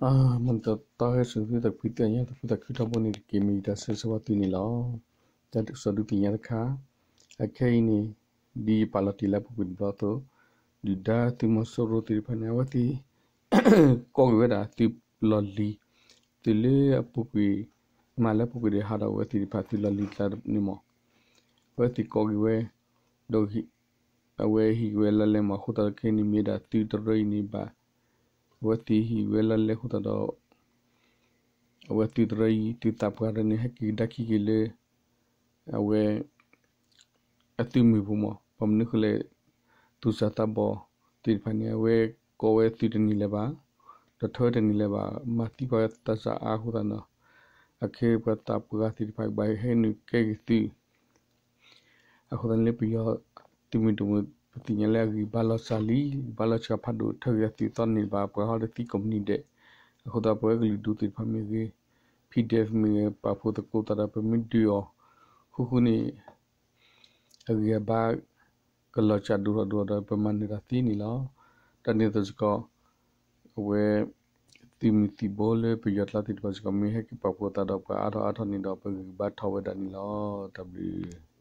အမ့ၢ်တတီဟဲစိာ်သုတၢ်ဖှံသးညီ တၢ်ဖှံသးခုထီဘိန့ၣ်တက့ၢ် မ့ၢ်ယတၢ်ဆၢဂ့ၤဆၢဝါသုန့ၣ်လီၤ. တၢ်ကစီၣ်ဒုးသ့ၣ်ညါတခါ, အခဲအံၤန့ၣ် ဒ်ယပာ်လီၤတ့ၢ်လၢအပူၤကွံာ်တဘျီအသိး, ဒုၣ်ဒါသုးမီၤစိရိၤသ့ၣ်တဖၣ်န့ၣ် အဝဲသ့ၣ် ကိးက့ၤဝဲဒၣ်သုးလီၢ်လံၤ, သုးလၢအပူၤကွံာ်, မၤလၢအပူၤကွံာ်ဒီးဟးဒီးအဝဲသ့ၣ်တဖၣ်သုးလီၢ်လံၤကျါန့ၣ်မး, အဝဲသ့ၣ်ကိးက့ၤဝဲ, ဒီး အဝဲဟံးဝဲလီၢ်လဲမး အဃိသတးဒီးခဲအံၤန့ၣ်မ့ၢ်ဒၣ်သုးတရၢအံၤန့ၣ်ဘၣ်, အဝဲသ့ၣ်ဟံးဝဲလီၢ်လဲအဃိသတးဒီး အဝဲသုးတရၢအံၤ သုးသးပှၢ်တရၢန့ၣ် ဟဲက့ၤကဒါခံက့ၤလၢ အဝဲ အသုးမုၢ်ပူၤမး, ဘၣ်မနုၤဃိလဲၣ်, သူၣ်စၢ်သးဘီၣ်သ့ၣ်တဖၣ်န့ၣ် အဝဲကိးဝဲသုးတန့ၢ်လၢၤဘၣ်, ဒီးထၢဝဲတန့ၢ်လၢၤဘၣ်, မၤသံပှၤသးစၢ်အါအဃိသတးဒီး အခဲပှၤသးပှၢ်သ့ၣ်တဖၣ်ကဘၣ်ဟဲနုာ်ကဲက့ၤသုး အဃိသတးန့ၣ်လၢပယီၤသုးမုၢ်ဒိၣ်မုၢ် ပသ့ၣ်ညါလၢအဂံၢ်ဘါလီၤစှၤလံ, ဂံၢ်ဘါလီၤစှၤဖးဒိၣ် ထၢက့ၤအသုးသီန့ၣ်ဘၣ် ပှၤဟီဒီးသံကိးမုၢ်နံၤဒဲး, အဃိသတးပဝဲကလုာ်ဒူၣ်သ့ၣ်တဖၣ်မ့ၢ်ဂ့ၤ, PDF မ့ၢ်ဂ့ၤ ပာ်ဖှိၣ်သကိးသးဒီးပမ့ၢ်ဒုးအီၤ ဃူဃူန့ၣ် အဂံၢ်အဘါ ကလီၤစှၤဒိၣ်ထီၣ်ဒိၣ်ထီၣ်ဒီးပမၤနၢၤတၢ်သ့န့ၣ်လီၤ. တၢ်န့ၣ်အသိးစ့ၢ်ကီး အဝဲ သုးမုၢ်သံၣ်ဘိလၢပယီၤကျါသ့ၣ်တဖၣ်စ့ၢ်ကီး မ့ၢ်ဟဲက့ၤပာ်ဖှိၣ်သးဒီးပှၤအါထီၣ်အါထီၣ်န့ၣ်ဒီး ပဂံၢ်ဘါထီၣ်ဝဲဒၣ်န့ၣ်လီၤ. တၢ်ဘျုး